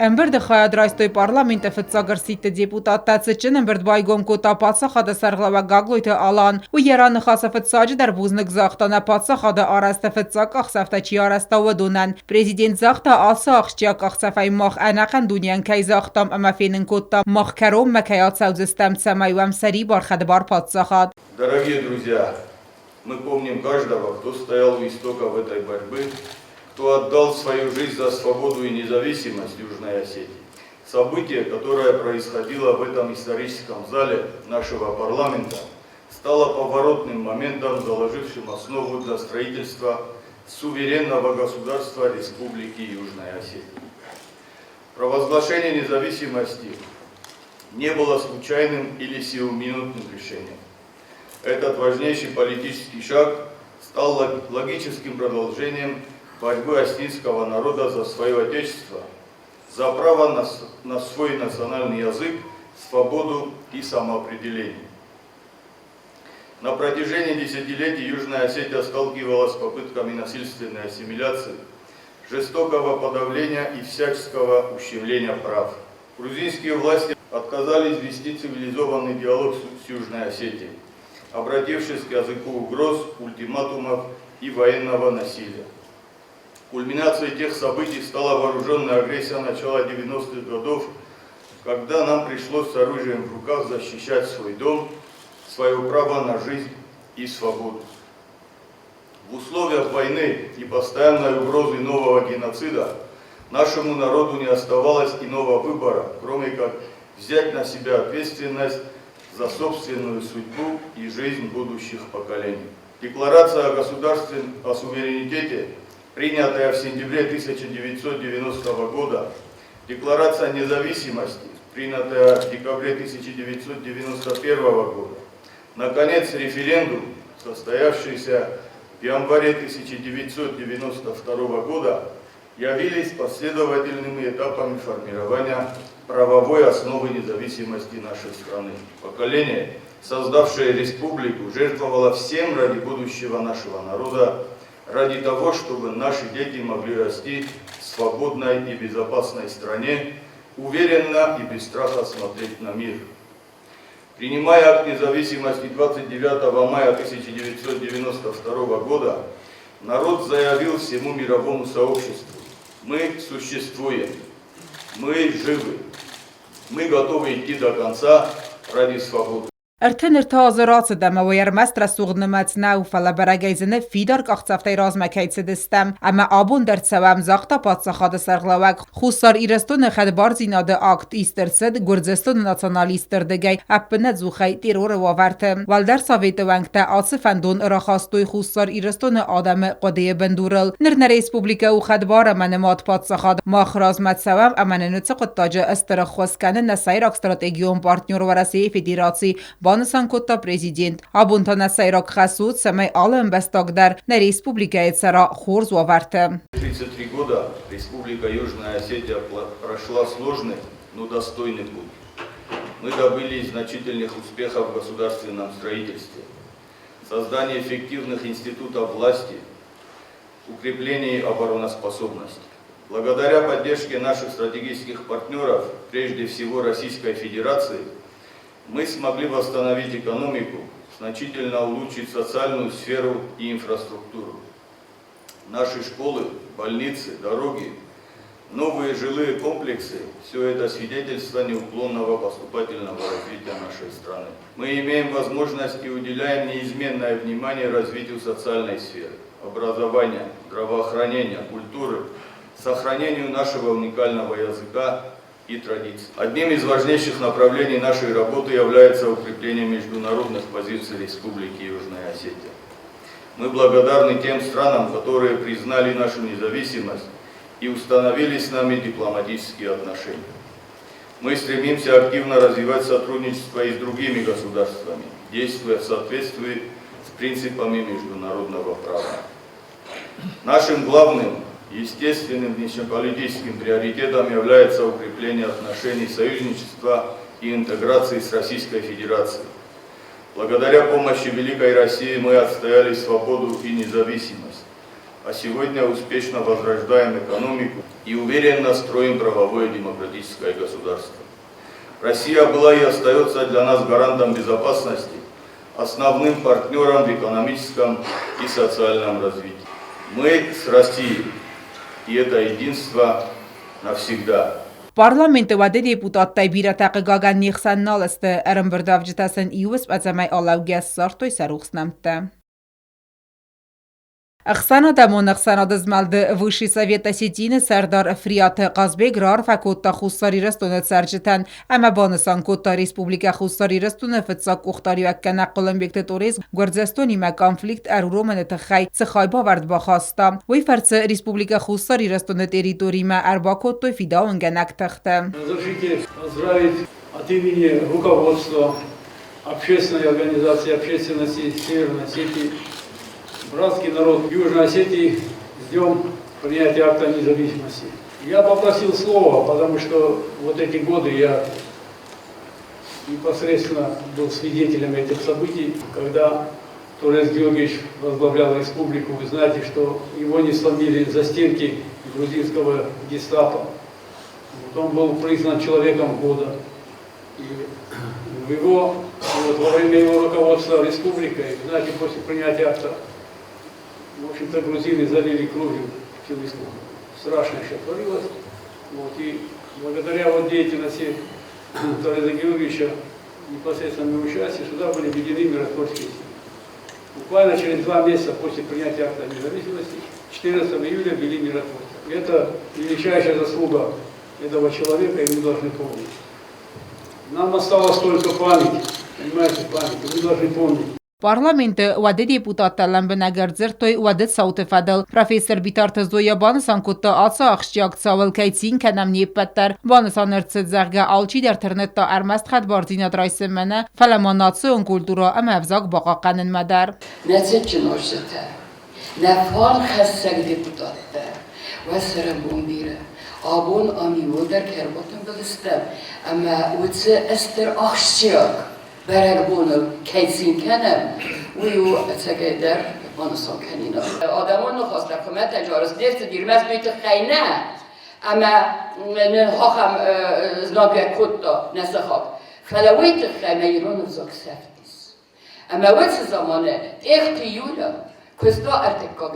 Ӕмбырды хайад райстой парламенты фыццаг ӕрсидты депутаттӕ. Цытджын ӕмбырд байгом кодта паддзахады сӕргълӕууӕг Гаглойты Алан. Уый йӕ раныхасы фыццаджыдӕр бузныг загъта нӕ паддзахады арӕзты фыццаг къахдзӕфтӕ чи арӕзта, уыдонӕн. Президент загъта, ацы ахсджиаг къахдзӕфӕй мах ӕнӕхъӕн дунейӕн кӕй загътам ӕмӕ фенын кодтам, мах кӕронмӕ кӕй ацӕудзыстӕм, цӕмӕй уӕм сӕрибар хӕдбар паддзахад. Дорогие друзья, мы помним каждого, кто стоял у истоков этой борьбы, кто отдал свою жизнь за свободу и независимость Южной Осетии. Событие, которое происходило в этом историческом зале нашего парламента, стало поворотным моментом, заложившим основу для строительства суверенного государства Республики Южная Осетия. Провозглашение независимости не было случайным или сиюминутным решением. Этот важнейший политический шаг стал логическим продолжением борьбы осетинского народа за свое отечество, за право на свой национальный язык, свободу и самоопределение. На протяжении десятилетий Южная Осетия сталкивалась с попытками насильственной ассимиляции, жестокого подавления и всяческого ущемления прав. Грузинские власти отказались вести цивилизованный диалог с Южной Осетией, обратившись к языку угроз, ультиматумов и военного насилия. Кульминацией тех событий стала вооруженная агрессия начала 90-х годов, когда нам пришлось с оружием в руках защищать свой дом, свое право на жизнь и свободу. В условиях войны и постоянной угрозы нового геноцида нашему народу не оставалось иного выбора, кроме как взять на себя ответственность за собственную судьбу и жизнь будущих поколений. Декларация о государстве о суверенитете, принятая в сентябре 1990 года, Декларация независимости, принятая в декабре 1991 года, наконец, референдум, состоявшийся в январе 1992 года, явились последовательными этапами формирования правовой основы независимости нашей страны. Поколение, создавшее республику, жертвовало всем ради будущего нашего народа, ради того, чтобы наши дети могли расти в свободной и безопасной стране, уверенно и без страха смотреть на мир. Принимая акт независимости 29 мая 1992 года, народ заявил всему мировому сообществу: мы существуем, мы живы, мы готовы идти до конца ради свободы. 33 азы рацыд ӕмӕ уый ӕрмӕст рӕсугъд нымӕц нӕу, фӕлӕ бӕрӕгӕй зыны фидар къахдзӕфтӕй размӕ кӕй цыдыстӕм ӕмӕ абон дӕр цӕуӕм, загъта паддзахады сӕргълӕууӕг. Хуссар Ирыстоны хӕдбардзинады акт ист ӕрцыд Гуырдзыстоны националистты рдыгӕй ӕппынӕдзухӕй терроры уавӕрты. Уӕлдӕр Советы уӕнгтӕ ацы фӕндон рахастой Хуссар Ирыстоны адӕмы хъуыдыйы бындурыл. Ныр нӕ республикӕ у хӕдбар ӕмӕ нымад паддзахад. Мах размӕ цӕуӕм ӕмӕ нын уыцы хъуыддаджы стыр ӕххуыс кӕны нӕ сӕйраг стратегион партнер Уӕрӕсейы Федераци, банысан кодта президент. Абон та нӕ сӕйраг хӕс у, цӕмӕй алы ӕмбӕстаг дӕр нӕ республикӕйы цӕра хорз уавӕрты. 33 года Республика Южная Осетия прошла сложный, но достойный путь. Мы добились значительных успехов в государственном строительстве, создании эффективных институтов власти, укреплении обороноспособности. Благодаря поддержке наших стратегических партнеров, прежде всего Российской Федерации, мы смогли восстановить экономику, значительно улучшить социальную сферу и инфраструктуру. Наши школы, больницы, дороги, новые жилые комплексы – все это свидетельство неуклонного поступательного развития нашей страны. Мы имеем возможность и уделяем неизменное внимание развитию социальной сферы, образования, здравоохранения, культуры, сохранению нашего уникального языка и традиций. Одним из важнейших направлений нашей работы является укрепление международных позиций Республики Южная Осетия. Мы благодарны тем странам, которые признали нашу независимость и установили с нами дипломатические отношения. Мы стремимся активно развивать сотрудничество и с другими государствами, действуя в соответствии с принципами международного права. Нашим главным естественным внешнеполитическим приоритетом является укрепление отношений союзничества и интеграции с Российской Федерацией. Благодаря помощи Великой России мы отстояли свободу и независимость. А сегодня успешно возрождаем экономику и уверенно строим правовое демократическое государство. Россия была и остается для нас гарантом безопасности, основным партнером в экономическом и социальном развитии. Мы с Россией, и это единство навсегда. Парламенты уӕды депутаттӕй бирӕтӕ, хъыгагӕн, не хсӕн нал сты, ӕрӕмбырдуӕвджытӕ сын иу ӕдзӕмӕй алӕугӕ ссардтой сӕ рухс нӕмттӕ. Ӕхсӕнадӕмон ӕхсӕнады змӕлды Высший совет Осетины сӕрдар Фриаты Хъазбег раарфӕ кодта Хуссар Ирыстоны цӕрджытӕн ӕмӕ банысан кодта Республикӕ Хуссар Ирыстоны фыццаг къухдариуӕггӕнӕг Хъуылымбегты Торез Гуырдзыстонимӕ конфликт ӕруромыны тыххӕй цы хайбавӕрд бахаста, уый фӕрцы Республикӕ Хуссар Ирыстоны территоримӕ ӕрбакодтой фидауынгӕнӕг тыхтӕ. Разрешите поздравить от имени руководства общественной организации общественности Северной Осетии, братский народ Южной Осетии с днем принятия акта независимости. Я попросил слова, потому что вот эти годы я непосредственно был свидетелем этих событий, когда Торез Георгиевич возглавлял республику. Вы знаете, что его не сломили за стенки грузинского гестапо. Вот он был признан человеком года. И в его, вот, во время его руководства республикой, знаете, после принятия акта, в общем-то, грузины залили кровью всю республику. Страшно еще творилось. Вот, и благодаря вот деятельности Тореза Георгиевича, непосредственному участию, сюда были введены миротворческие силы. Буквально через 2 месяца после принятия акта независимости, 14 июля, ввели миротворцев. Это величайшая заслуга этого человека, и мы должны помнить. Нам осталась только память, понимаете, память, и мы должны помнить. Парламенты уӕды депутаттӕ лӕмбынӕг ӕрдзырдтой уӕды цауты фӕдыл. Профессор Битарты Зоя банысан кодта, ацы ахсджиаг цауыл кӕй цин кӕнӕм не ппӕт дӕр. Банысан ӕрцыд, зӕгъгӕ, алчидӕр тырныдта ӕрмӕст хӕдбардзинад райсынмӕ нӕ, фӕлӕ ма национ культурӕ ӕмӕ ӕвзаг бахъахъхъӕнынмӕ дӕр. Нӕ цытджын уазджытӕ, нӕ фарнхӕссӕг депутаттӕ, уӕ цӕрӕнбон бирӕ. Абон ам иууылдӕр кӕй ӕрбатымбыл стӕм ӕмӕ уыцы стыр ахсджиаг бӕрӕгбоныл кӕй цин кӕнӕм, уый у ӕцӕгӕйдӕр банысан кӕнинаг. Адӕмон ныхӕстӕ хуымӕтӕджы арӕзт не рцыди, ӕрмӕст уый тыххӕй нӕ, ӕмӕ нын ахӕм знагӕй кодта нӕ сыхаг, фӕлӕ уый тыххӕй мӕ ирон ӕвзаг сӕфтис. Ӕмӕ уыцы заманы Тъехты Юля куыста ӕртыккаг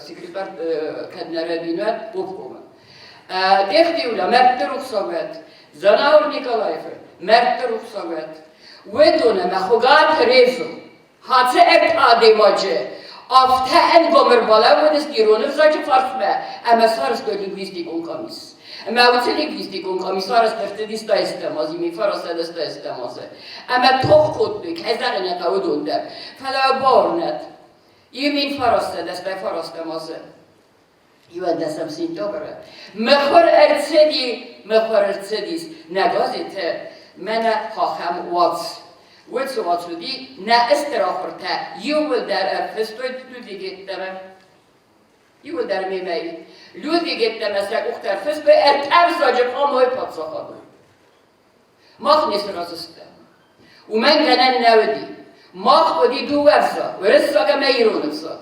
секретарь кӕд нӕ рӕдинуат обкомы. Тъехты Юля мӕрдты рухсаг уӕд, Занаур Николаевы мӕрдты рухсаг уӕд. Уыдон ӕмӕ Хуыгаты Резо ацы ӕртӕ адӕймаджы афтӕ ӕнгом ӕрбалӕууыдысты ирон ӕвзаджы фарсмӕ ӕмӕ сарӕзтой лингвистикон къамис. Ӕмӕ уыцы лингвистикон къамис арӕзт ӕрцыди 110-ӕм азы, 1910-ӕм азы. Ӕмӕ тох кодтой, кӕй зӕгъын ӕй хъӕуы, уыдон дӕр. Фӕлӕ бауырнӕд, иу 1919-ӕм азы 11-ӕм сентябры мыхуыр ӕрцыди, мыхуыр ӕрцыдис нӕ газеты мӕнӕ ахӕм уац. Уыцы уац уыди, нӕ стыр ахуыртӕ иууылдӕр ӕрфыстой Людвигеттӕмӕ. Иууылдӕр мемӕ Людвигеттӕмӕ сӕ къухтӕ ӕрфыстой ӕртӕ ӕвзаджы хъамой паддзахады. Мах не сразы стӕм. Уымӕн гӕнӕн нӕ уыди. Мах уыди дыууӕ ӕвзаг, уырыссаг ӕмӕ ирон ӕвзаг.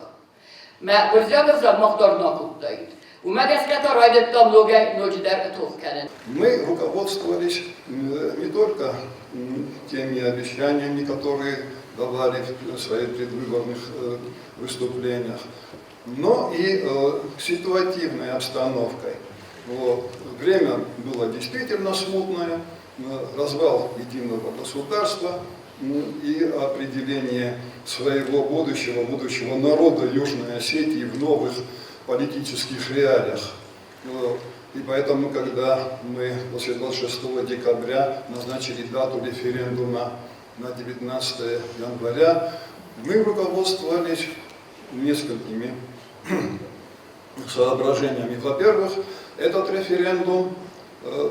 Мӕ гуырдзиаг ӕвзаг мах дӕр нӕ кодтаид. Уымӕ гӕсгӕ та райдыдтам ногӕй ноджыдӕр тох кӕнын. Мы руководствовались не только теми обещаниями, которые давали в своих предвыборных выступлениях, но и ситуативной обстановкой. Вот. Время было действительно смутное, развал единого государства и определение своего будущего, будущего народа Южной Осетии в новых политических реалиях. Вот. И поэтому, когда мы после 26 декабря назначили дату референдума на 19 января, мы руководствовались несколькими соображениями. Во-первых, этот референдум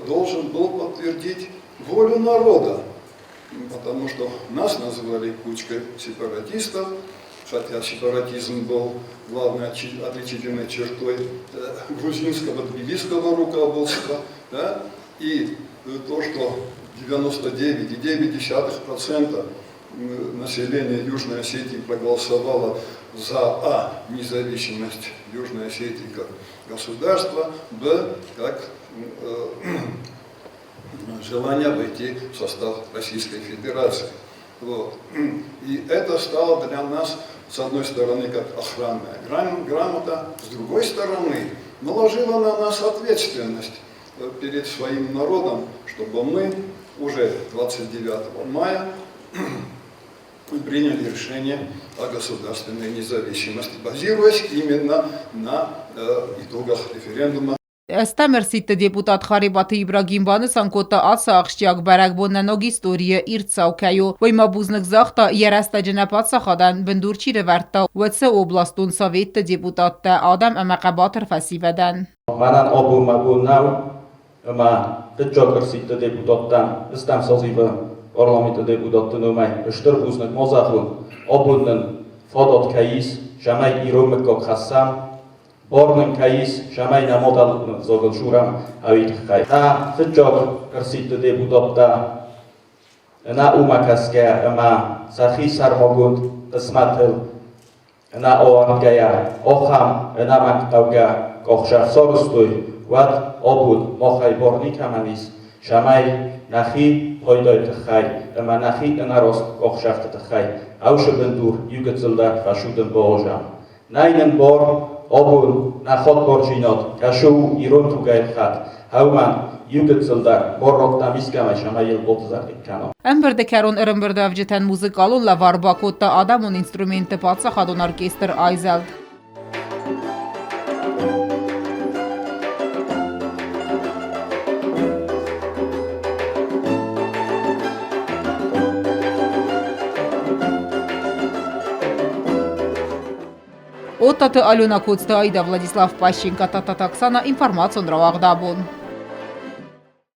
должен был подтвердить волю народа, потому что нас называли кучкой сепаратистов, хотя сепаратизм был главной отличительной чертой грузинского тбилисского руководства, да, и то, что 99,9% Население Южной Осетии проголосовало за А. Независимость Южной Осетии как государства, Б. Как желание войти в состав Российской Федерации. Вот. И это стало для нас, с одной стороны, как охранная грамота, с другой стороны, наложило на нас ответственность перед своим народом, чтобы мы уже 29 мая приняли решение о государственной независимости, базируясь именно на итогах референдума. Ӕстӕм ӕрсидты депутат Харебаты Ибрагим банысан кодта, ацы ахсджиаг бӕрӕгбон нӕ ног историйы ирд цау кӕй у. Уый ма бузныг загъта, йӕ рӕстӕджы нӕ паддзахадӕн бындур чи рывӕрдта, уыцы областон советты депутаттӕ, адӕм ӕмӕ хъӕбатыр фӕсивӕдӕн. Мӕнӕн абон мӕ бон нӕу, ӕмӕ фыццаг ӕрсидты депутаттӕн стӕм созывы парламенты депутатты номӕй стыр бузныг ма зӕгъон, абон нын фадат кӕй ис, цӕмӕй ирон мыггаг хӕссӕм, бар нын кӕй ис, цӕмӕй нӕ мадӕлон ӕвзагыл дзурӕм, уый тыххӕй. Нӕ фыццаг ӕрсидты депутаттӕ нӕ уымӕ кӕсгӕ ӕмӕ сӕхи сӕрмагонд хъысмӕтыл нӕ ауӕндгӕйӕ ахӕм ӕнӕмӕнгхъӕугӕ къахсӕф сарӕзтой, уӕд абон махӕй бар никӕмӕн ис, цӕмӕй нӕхи пайдайы тыххӕй ӕмӕ нӕхи ӕнӕраст къахсӕфты тыххӕй ӕвсы бындур иу гыццыл дӕр фӕсудын бауадзӕм. Нӕй нын бар абон нӕ хӕдбардзинад кӕсы у ирон тугӕй хатт, ӕмӕ иу гыццыл дӕр бар радтам искӕмӕй, цӕмӕй йыл батызӕрдыг кӕна. Ӕмбырды кӕрон ӕрӕмбырдуӕвджытӕн музыкалон лӕвар бакодта адӕмон инструментты паддзахадон оркестр «Айзӕлд». Оттаты Алена Коцты Аида, Владислав Пащенко, Татата Оксана, информацион рауагъд абон.